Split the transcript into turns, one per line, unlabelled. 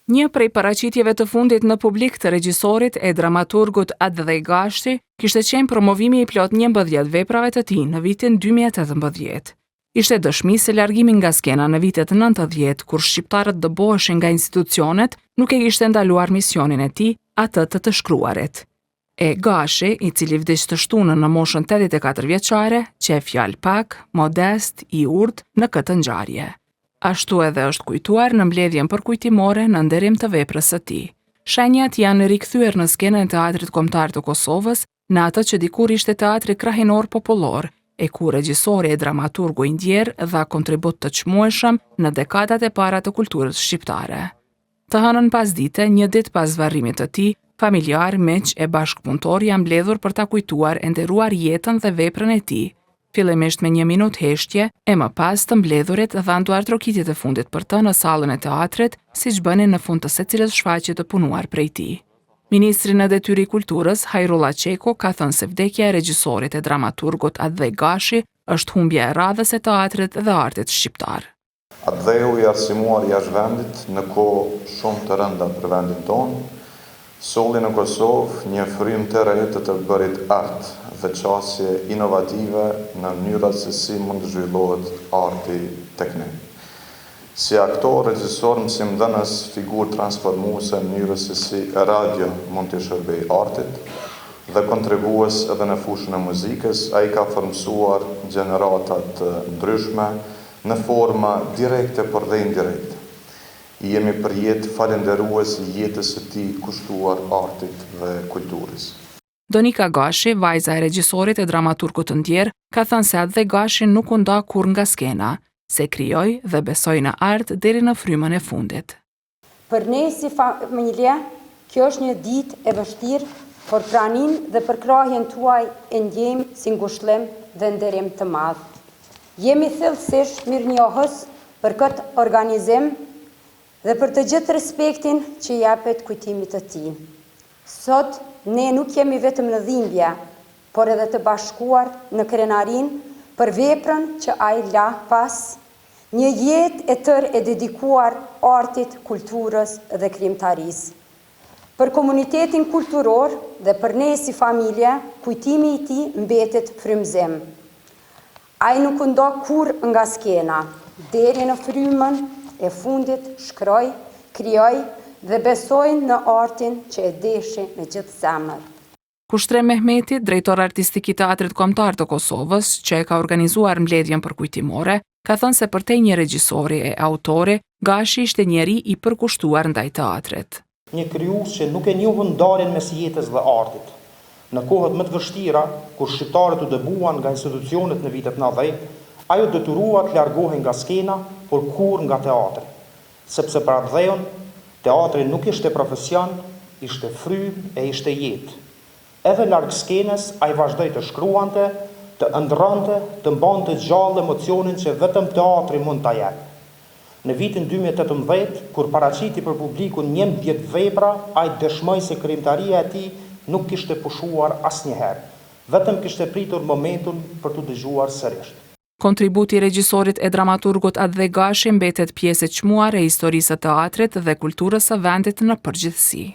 Një prej paraqitjeve të fundit në publik të regjisorit e dramaturgut Atdhe Gashi kishte qenë promovimi i plot 11 veprave të tij në vitin 2018. Ishte dëshmi se largimi nga skena në vitet 90, kur shqiptarët dëboheshin nga institucionet, nuk e kishte ndaluar misionin e tij, atë të të shkruarit. E Gashi, i cili vdiq të shtunën në moshën 84 vjeçare, qe fjalëpak, modest, i urtë në këtë ngjarje. Ashtu edhe është kujtuar në mbledhjen përkujtimore në nderim të veprës së tij. Shenjat janë rikthyer në skenën e Teatrit Kombëtar të Kosovës, në atë që dikur ishte Teatri Krahinor Popullor, e ku regjisori e dramaturgu i ndjerë dha kontribut të çmueshëm në dekadat e para të kulturës shqiptare. Të hënën pasdite, një ditë pas varrimit të tij, familjarë, miq e bashkëpunëtorë janë mbledhur për ta kujtuar e nderuar jetën dhe veprën e tij, fillimisht me një minutë heshtje, e më pas të mbledhurit dhanë duartrokitjet e fundit për të në sallën e teatrit, siç bënin në fund të secilës shfaqje të punuar prej tij. Ministri në detyrë i Kulturës, Hajrulla Çeku, ka thënë se vdekja e regjisorit e dramaturgut Atdhe Gashi është humbja e radhës e teatrit dhe artit shqiptar.
Atdheu i arsimuar jashtë vendit në kohë shumë të rënda për vendin tonë, solli në Kosovë një frymë të re të të bërit art dhe qasje inovative në mënyrat se si mund të zhvillohet arti tek ne. Si aktor, regjisor, mësimdhënës, figurë transformuese e mënyrës se si radio mund t'i shërbejë artit dhe kontribues edhe në fushën e muzikës, ai ka formësuar gjenerata të ndryshme Në forma direkte por dhe indirekte. I jemi përjetë falënderues jetës së tij kushtuar artit dhe kulturës.
Donika Gashi, vajza e regjisorit e dramaturgut të ndjerë, ka thënë se Atdhe Gashi nuk u nda kurrë nga skena, se krijoi dhe besoi në art deri në frymën e fundit.
Për ne si familje, kjo është një ditë e vështirë, por praninë dhe përkrahjen tuaj e ndjejmë si ngushëllim dhe nderim të madh. Jemi thellësisht mirënjohës për këtë organizim dhe për të gjithë respektin që i jepet kujtimit të tij. Sot, ne nuk jemi vetëm në dhimbje, por edhe të bashkuar në krenarinë për veprën që ai la pas Një jetë e tërë e dedikuar artit, kulturës dhe krijimtarisë. Për komunitetin kulturor dhe për ne si familje, kujtimi i tij mbetet frymëzim. Ai nuk u nda kurrë nga skena, deri në frymën e fundit shkroi, krijoi dhe besoi në artin që e deshi me gjithë zemër.
Kushtrim Mehmeti, drejtor artistik i Teatrit Kombëtar të Kosovës, që e ka organizuar mbledhjen përkujtimore, ka thënë se përtej një regjisori e autori, Gashi ishte njeri i përkushtuar ndaj teatrit.
Një krijues që nuk e njohu ndarjen mes jetës dhe artit. Në kohët më të vështira, kur shqiptarët u dëbuan nga institucionet në vitet 90, ai u detyrua të largohej nga skena, por kurrë nga teatri. Sepse për Atdheun, teatri nuk ishte profesion, ishte frymë e ishte jetë. Edhe larg skenës, ai vazhdoi të shkruante, të ëndërronte, të mbante gjallë emocionin që vetëm teatri mund ta jep. Në vitin 2018, kur paraqiti për publikun 11 vepra, ai dëshmoi se krijimtaria e tij nuk kishte pushuar asnjëherë, vetëm kishte pritur momentin për t'u dëgjuar sërisht.
Kontributi i regjisorit e dramaturgut Atdhe Gashi mbetet pjesë e çmuar e historisë së teatrit dhe kulturës së vendit në përgjithësi.